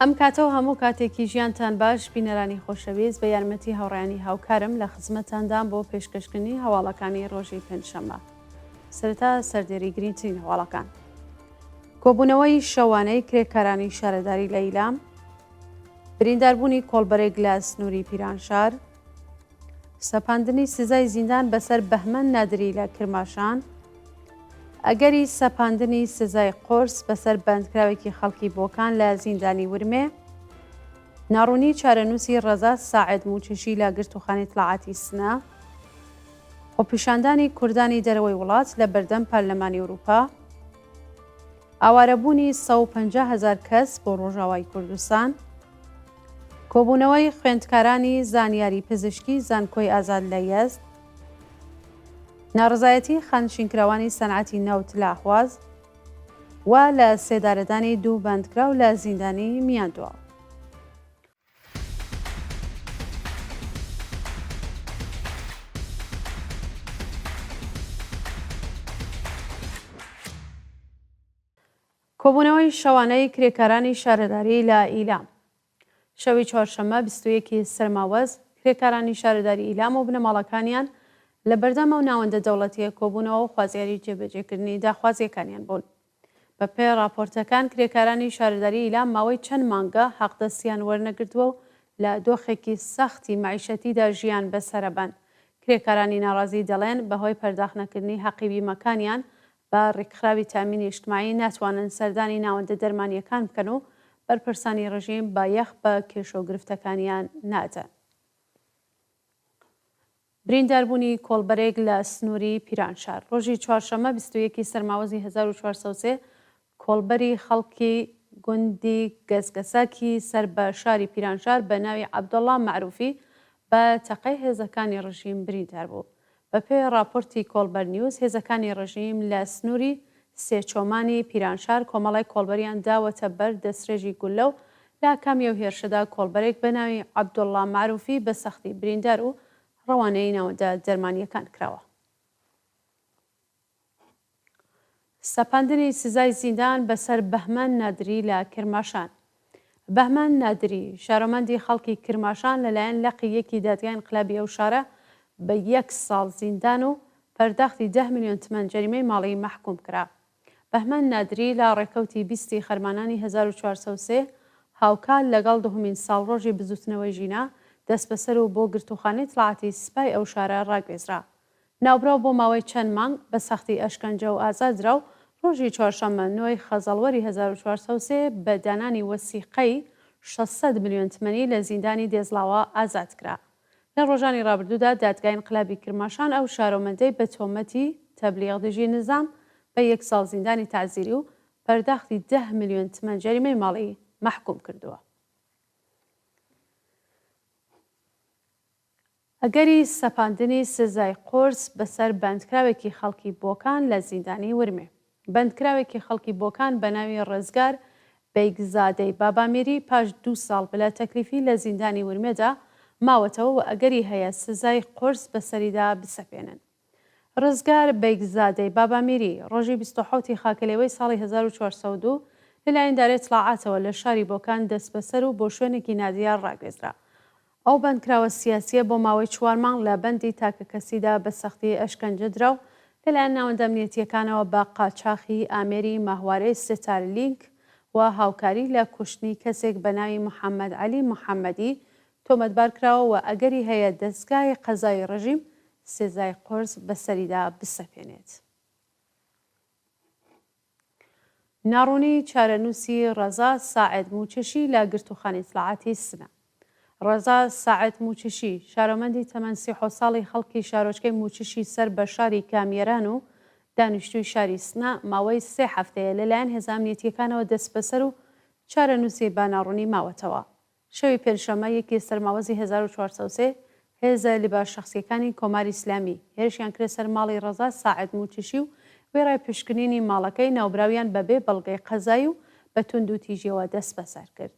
ئەم کاتە و هەموو کاتێکی ژیانتان باش بینەرانی خۆشەویست بە یارمەتی هاوڕێیانی هاوکارم لە خزمەتتاندام بۆ پێشکەشکردنی هەواڵەکانی ڕۆژی پێنجشەممە. سەرەتا سەردێری گرینگترین هەواڵەکان. کۆبوونەوەی شەوانەی کرێکارانی شارەداری لە ئیلام، برینداربوونی کۆڵبەرێک لە سنووری پیرانشار، سەپاندنی سزای زیندان بەسەر بەهمەن نادری لە کرماشان، ئەگەری سەپاندنی سزای قورس بەسەر بەندکراوێکی خەڵکی بۆکان لە زیندانی ورمێ، ناڕوونی چارەنووسی ڕەزا ساعد مووچشی لە گرتووخانەی ئیتڵاعاتی سنە، خۆپیشاندانی کوردانی دەرەوەی وڵات لە بەردەم پەرلەمانی ئورووپا، ئاوارەبوونی 150 هەزار کەس بۆ ڕۆژاوای کوردستان، کۆبوونەوەی خوێندکارانی زانیاری پزیشکی زانکۆی ئازاد لە یەزد، ناڕەزایەتی خانشینکراوانی سەنعەتی نەوت لە ئەهواز و لە سێدارەدانی دوو بەندکراو لە زیندانی میاندواو. کۆبوونەوەی شەوانەی کرێکارانی شارەداری لە ئیلام. شەوی چوارشەممە 21 ی سەرماوەز، کرێکارانی شارەداری ئیلام و بنەماڵەکانیان لە بەردەم ئەو ناوەندە دەوڵەتییە کۆبوونەوە و خوازیاری جێبەجێکردنی داخوازییەکانیان بوون. بەپێی ڕاپۆرتەکان کرێکارانی شارەداری ئیلام ماوەی چەند مانگە حەقدەستیان وەرنەگرتووە و لە دۆخێکی سەختی مەعیشەتیدا ژیان بەسەرەبەن. کرێکارانی ناڕازی دەڵێن بەهۆی پەرداختنەکردنی حەقی بیمەکانیان بە ڕیکخراوی تامینی ئیجتماعی ناتوانن سەردانی ناوەندە دەرمانییەکان بکەن و بەرپرسانی ڕژیم بایەخ بە کێشە و گرفتەکانیان نادەن. برینداربوونی کۆڵبەرێک لە سنووری پیرانشار. ڕۆژی چوارشەممە 21 ی سەرماوەزی 1403 کۆڵبەری خەڵکی گوندی گەزگەسەکی سەر بە شاری پیرانشار بە ناوی عەبدوڵڵا مەعروفی بە تەقەی هێزەکانی ڕژیم بریندار بوو. بەپێی ڕاپۆرتی کۆڵبەر نیوز، هێزەکانی ڕژیم لە سنووری سێچۆمانی پیرانشار کۆمەڵێک کۆڵبەریان داوەتە بەر دەسترێژی گوللە و لە ئاکامی ئەو هێرشەدا کۆڵبەرێک بە ناوی عەبدوڵڵا مەعروفی بە سەختی بریندار و ڕەوانەی ناوەندە دەرمانییەکان کراوە. سەپاندنی سزای زیندان بەسەر بەهمەن نادری لە کرماشان. بەهمەن نادری، شارۆمەندی خەڵکی کرماشان لەلایەن لقی یەکی دادگای ئینقلابی ئەو شارە بە یەک ساڵ زیندان و پەرداختی دە ملیۆن تمەن جەریمەی ماڵی مەحکووم کرا. بەهمەن نادری لە ڕێکەوتی 20 ی خەرمانانی 1403 هاوکات لەگەڵ دوهمین ساڵڕۆژی بزووتنەوەی ژینا، دەستبەسەر و بۆ گرتووخانەی ئیتڵاعاتی سپای ئەو شارە ڕاگوێزرا. ناوبراو بۆ ماوەی چەند مانگ بە سەختی ئەشکەنجە و ئازار درا و ڕۆژی چوارشەممە نۆی خەزەڵوەری 1403 بە دانانی وەسیقەی 600 ملیۆن تمەنی لە زیندانی دێزڵاوە ئازاد کرا. لە ڕۆژانی ڕابردوودا دادگای ئینقلابی کرماشان ئەو شارۆمەندەی بە تۆمەتی تەبلیغ دژی نزام بە یەک ساڵ زیندانی تەعزیری و پەرداختی دە ملیۆن تمەن جەریمەی ماڵی مەحکووم کردووە. ئەگەری سەپاندنی سزای قورس بەسەر بەندکراوێکی خەڵکی بۆکان لە زیندانی ورمێ. بەندکراوێکی خەڵکی بۆکان بە ناوی ڕزگار بەیگزادەی بابامیری پاش دوو ساڵ بلا تەکلیفی لە زیندانی ورمێدا ماوەتەوە و ئەگەری هەیە سزای قورس بەسەریدا بسەپێنن. ڕزگار بەیگزادەی بابامیری، ڕۆژی 27 ی خاکەلێوەی ساڵی 1402 لەلایەن ئیدارەی ئیتڵاعاتەوە لە شاری بۆکان دەستبەسەر و بۆ شوێنێکی نادیار ڕاگوێزرا. ئەو بەندکراوە سیاسییە بۆ ماوەی چوار مانگ لە بەندی تاکەکەسیدا بە سەختی ئەشکەنجە درا و لەلایەن ناوەندە ئەمنیەتییەکانەوە بە قاچاخی ئامێری ماهوارەی ستارلینک و هاوکاری لە کوشتنی کەسێک بە ناوی محەممەد عەلی محەممەدی تۆمەتبار کراوە و ئەگەری هەیە دەزگای قەزایی ڕژیم سزای قورس بەسەریدا بسەپێنێت. ناڕوونی چارەنووسی ڕەزا ساعد مووچشی لە گرتووخانەی ئیتلاعاتی سنە. ڕەزا ساعد مووچشی، شارۆمەندی تەمەن 37 ساڵی خەڵکی شارۆچکەی مووچشی سەر بە شاری کامیەران و دانیشتووی شاری سنە، ماوەی سێ هەفتەیە لەلایەن هێزە ئەمنیەتییەکانەوە دەستبەسەر و چارەنووسی بە ناڕوونی ماوەتەوە. شەوی پێنجشەممە یەکی سەرماوەزی 1403 هێزە لباس شەخسییەکانی کۆماری ئیسلامی هێرشیان کردە سەر ماڵی ڕەزا ساعد مووچشی و وێڕای پشکنینی ماڵەکەی ناوبراویان بە بێ بەڵگەی قەزایی و بە توندوتیژیەوە دەستبەسەر کرد.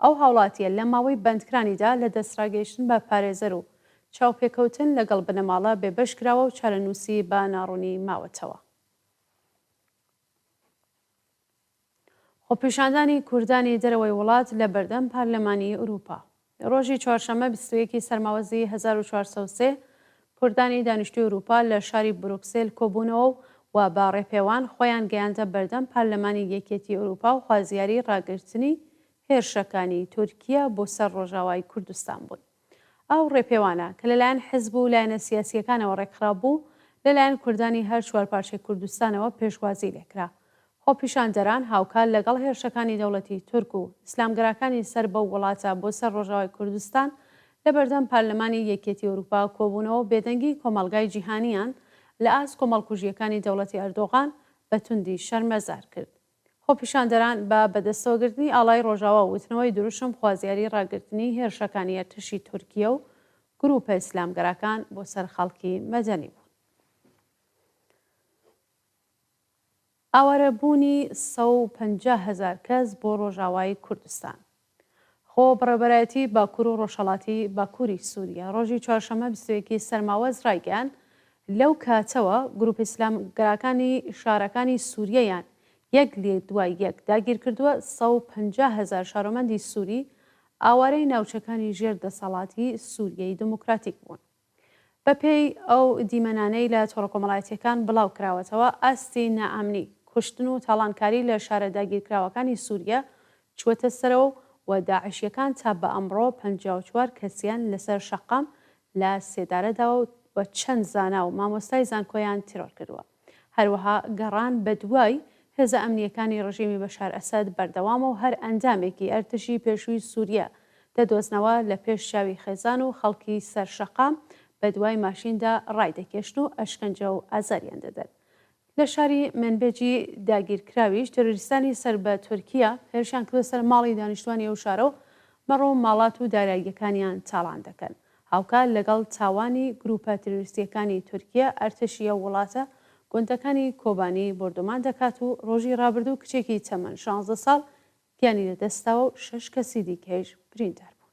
ئەو هاوڵاتییە لە ماوەی بەندکرانیدا لە دەستڕاگەیشتن بە پارێزەر و چاوپێکەوتن لەگەڵ بنەماڵە بێبەش کراوە و چارەنووسی بە ناڕوونی ماوەتەوە. خۆپیشاندانی کوردانی دەرەوەی وڵات لە بەردەم پارلەمانی ئورووپا. ڕۆژی چوارشەممە 21 ی سەرماوەزی 1403 کوردانی دانیشتووی ئورووپا لە شاری بروکسێل کۆبوونەوە و بە ڕێپێوان خۆیان گەیاندە بەردەم پارلەمانی یەکیەتی ئورووپا و خوازیاری ڕاگرتنی هێرشەکانی تورکیە بۆ سەر ڕۆژاوای کوردستان بوون. ئەو ڕێپێوانە کە لەلایەن حزب و لایەنە سیاسییەکانەوە ڕێکخرابوو، لەلایەن کوردانی هەر چوار پارچەی کوردستانەوە پێشوازی لێکرا. خۆپیشاندەران هاوکات لەگەڵ هێرشەکانی دەوڵەتی تورک و ئیسلامگەراکانی سەر بەو وڵاتە بۆ سەر ڕۆژاوای کوردستان لەبەردەم پارلەمانی یەکیەتی ئەوروپا کۆبوونەوە و بێدەنگی کۆمەڵگای جیهانیان لە ئاست کۆمەڵکوژییەکانی دەوڵەتی ئەردۆغان بە توندی شەرمەزار کرد. خۆپیشاندەران بە بەدەستەوەگرتنی ئاڵای ڕۆژاوا و وتنەوەی دروشم خوازیاری ڕاگرتنی هێرشەکانی ئەرتەشی تورکیە و گرووپە ئیسلامگەراکان بۆ سەر خەڵکی مەدەنی بوون. ئاوارەبوونی 150 هەزار کەس بۆ ڕۆژاوای کوردستان. خۆ بەڕێوەبەرایەتی باکوور و ڕۆژهەڵاتی باکووری سووریە ڕۆژی چوارشەممە 21 ی سەرماوەز ڕایگەیاند، لەو کاتەوە گرووپە ئیسلامگەراکانی شارەکانی سووریەیان یەک لە دوای یەک داگیرکردووە، 150 هەزار شارۆمەندی سووری ئاوارەی ناوچەکانی ژێر دەسەڵاتی سووریەی دموکراتیک بوون. بەپێی ئەو دیمەنانەی لە تۆڕە کۆمەڵایەتییەکان بڵاوکراوەتەوە، ئاستی نائەمنی، کوشتن و تاڵانکاری لە شارە داگیرکراوەکانی سووریە چووەتە سەرەوە و داعشییەکان تا بە ئەمڕۆ 54 کەسیان لەسەر شەقام لە سێدارە داوە و چەند زانا و مامۆستای زانکۆیان تیرۆر کردووە. هەروەها گەڕان بەدوای هێزە ئەمنییەکانی ڕژێمی بەشار ئەسەد بەردەوامە و هەر ئەندامێکی ئەرتشی پێشووی سووریە دەدۆزنەوە لە پێش چاوی خێزان و خەڵکی سەر شەقام بەدوای ماشیندا ڕایدەکێشن و ئەشکەنجە و ئازاریان دەدەن. لە شاری منبجی داگیرکراویش تێرۆریستانی سەر بە تورکیە هێرشیان کردە سەر ماڵی دانیشتوانی ئەو شارە و مەڕ و ماڵات و داراییەکانیان تاڵان دەکەن. هاوکات لەگەڵ تاوانی گرووپە تیرۆریستییەکانی تورکیە، ئەرتەشی ئەو وڵاتە گوندەکانی کۆبانی بۆردومان دەکات و ڕۆژی ڕابردوو کچێکی تەمەن 16 ساڵ گیانی لەدەستداوە و شەش کەسی دیکەیش بریندار بوون.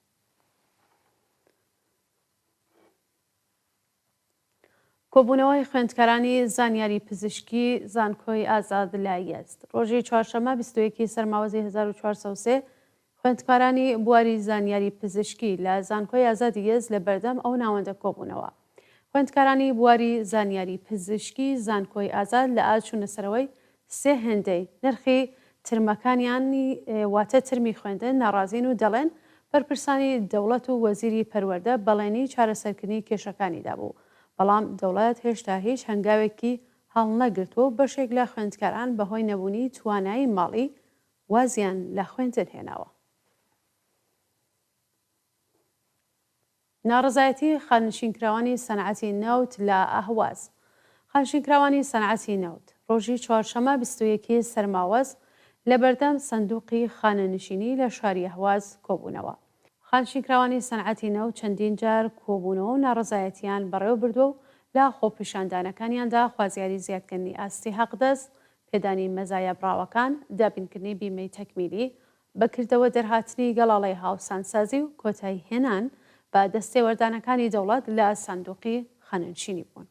کۆبوونەوەی خوێندکارانی زانیاری پزیشکی زانکۆی ئازاد لە یەزد ڕۆژی چوارشەممە 21 ی سەرماوەزی 1403 خوێندکارانی بواری زانیاری پزیشکی لە زانکۆی ئازادی یەزد لە بەردەم ئەو ناوەندە کۆبوونەوە. خوێندکارانی بواری زانیاری پزیشکی زانکۆی ئازاد لە ئاست چوونەسەرەوەی سێ هێندەی نرخی ترمەکانیانی واتە ترمی خوێندن ناڕازین و دەڵێن بەرپرسانی دەوڵەت و وەزیری پەروەردە بەڵێنی چارەسەرکردنی کێشەکانی دابوو بەڵام دەوڵەت هێشتا هیچ هەنگاوێکی هەڵنەگرتووە و بەشێک لە خوێندکاران بەهۆی نەبوونی توانایی ماڵی وازیان لە خوێندن هێناوە. ناڕەزایەتی خانەنشینکراوانی سەنعەتی نەوت لە ئەهواز خانشینکراوانی سەنعەتی نەوت ڕۆژی چوارشەممە 21 ی سەرماوەز لە بەردەم سندوقی خانەنشینی لە شاری ئەهواز کۆبوونەوە. خانشینکراوانی سەنعەتی نەوت چەندین جار کۆبوونەوە و ناڕەزایەتییان بەڕێوەبردووە و لە خۆپیشاندانەکانیاندا خوازیاری زیادکردنی ئاستی حەقدەست، پێدانی مەزایا بڕاوەکان، دابینکردنی بیمەی تەکمیلی، بە کردەوە دەرهاتنی گەڵاڵەی هاوسانسازی و کۆتایی هێنان بە دەستێوەردانەکانی دەوڵەت لە سندوقی خانەنشینی بوون.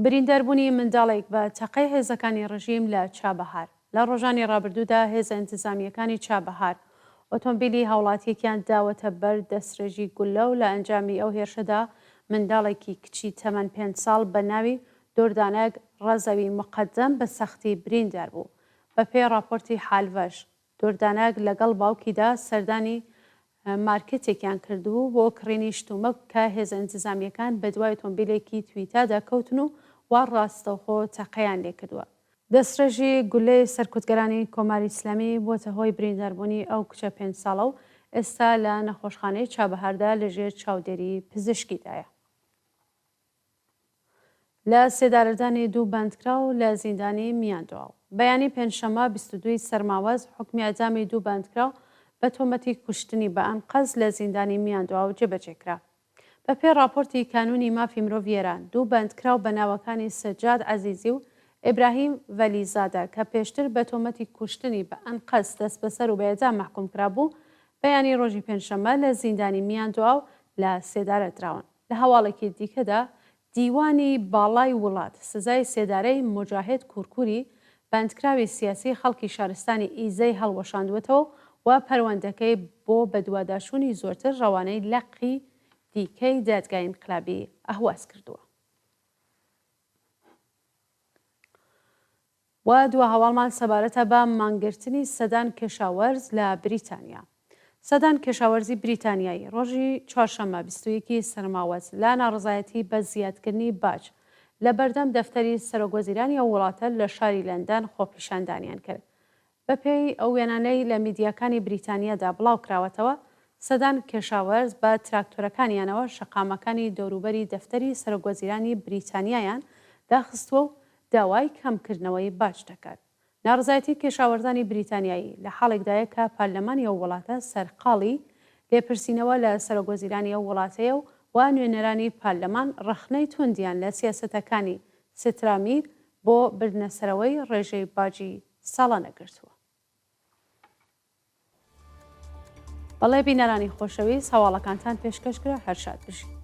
برینداربوونی منداڵێک بە تەقەی هێزەکانی ڕژیم لە چابەهار لە ڕۆژانی ڕابردوودا هێزە ئینتزامییەکانی چابەهار ئۆتۆمبیلی هاوڵاتییەکیان داوەتە بەر دەستڕێژی گوللە و لە ئەنجامی ئەو هێرشەدا منداڵێکی کچی تەمەن پێنج ساڵ بە ناوی دۆردانەگ ڕەزەوی موقەدەم بە سەختی بریندار بوو. بەپێی ڕاپۆرتی حالڤەش، دۆردانەگ لەگەڵ باوکیدا سەردانی مارکێتێکیان کردبوو بۆ کڕینی شتومەک کە هێزە ئینتزامییەکان بەدوای ئۆتۆمبیلێکی تویتادا کەوتن و وا ڕاستەوخۆ تەقەیان لێکردووە. دەستڕێژی گوللەی سەرکوتگەرانی کۆماری ئیسلامی بووەتە هۆی برینداربوونی ئەو کچە پێنج ساڵە و ئێستا لە نەخۆشخانەی چابەهاردا لەژێر چاودێری پزیشکیدایە. لە سێدارەدانی دوو بەندکراو لە زیندانی میاندواو. بەیانی پێنجشەممە 22 ی سەرماوەز حوکمی ئیعدامی دوو بەندکراو بە تۆمەتی کوشتنی بە ئەنقەست لە زیندانی میاندواو جێبەجێ کرا. بە پێی ڕاپۆرتی کانوونی مافی مرۆڤی ئێران، دوو بەندکراو بە ناوەکانی سەجاد عەزیزی و ئیبراهیم ڤەلیزادە کە پێشتر بە تۆمەتی کوشتنی بە ئەنقەست دەستبەسەر و بە ئێعدام مەحکووم کرابوو، بەیانی ڕۆژی پێنجشەممە لە زیندانی میاندواو لە سێدارە دراون. لە هەواڵێکی دیکەدا، دیوانی باڵای وڵات سزای سێدارەی موجاهێد کورکوری. بەندکراوی سیاسی خەڵکی شارستانی ئیزەی هەڵوەشاندووەتەوە و پەروەندەکەی بۆ بەدواداچوونی زۆرتر ڕەوانەی لقی دیکەی دادگای ئینقلابی ئەهواز کردووە. و دوا هەواڵمان سەبارەتە بە مانگرتنی سەدان کەشاوەرز لە بریتانیا. سەدان کەشاوەرزی بریتانیایی ڕۆژی چوارشەممە 21 ی سەرماوەز لە ناڕەزایەتی بە زیادکردنی باج لە بەردەم دەفتەری سەرۆکوەزیرانی ئەو وڵاتە لە شاری لەندەن خۆپیشاندانیان کرد. بەپێی ئەو وێنانەی لە میدیاکانی بریتانیادا بڵاوکراوەتەوە، سەدان کەشاوەرز بە تراکتۆرەکانیانەوە شەقامەکانی دەوروبەری دەفتەری سەرۆکوەزیرانی بریتانیایان داخستووە و داوای کەمکردنەوەی باج دەکات. ناڕەزایەتی کێشاوەرزانی بریتانیایی لە حاڵێکدایە کە پارلەمانی ئەو وڵاتە سەرقاڵی لێپرسینەوە لە سەرۆکوەزیرانی ئەو وڵاتەیە و و نوێنەرانی پارلەمان ڕەخنەی توندیان لە سیاسەتەکانی سترامیر بۆ بردنەسەرەوەی ڕێژەی باجی ساڵانە گرتووە. بەڵێ بینەرانی خۆشەویست هەواڵەکانتان پێشکەش کرا هەر شاد بژین.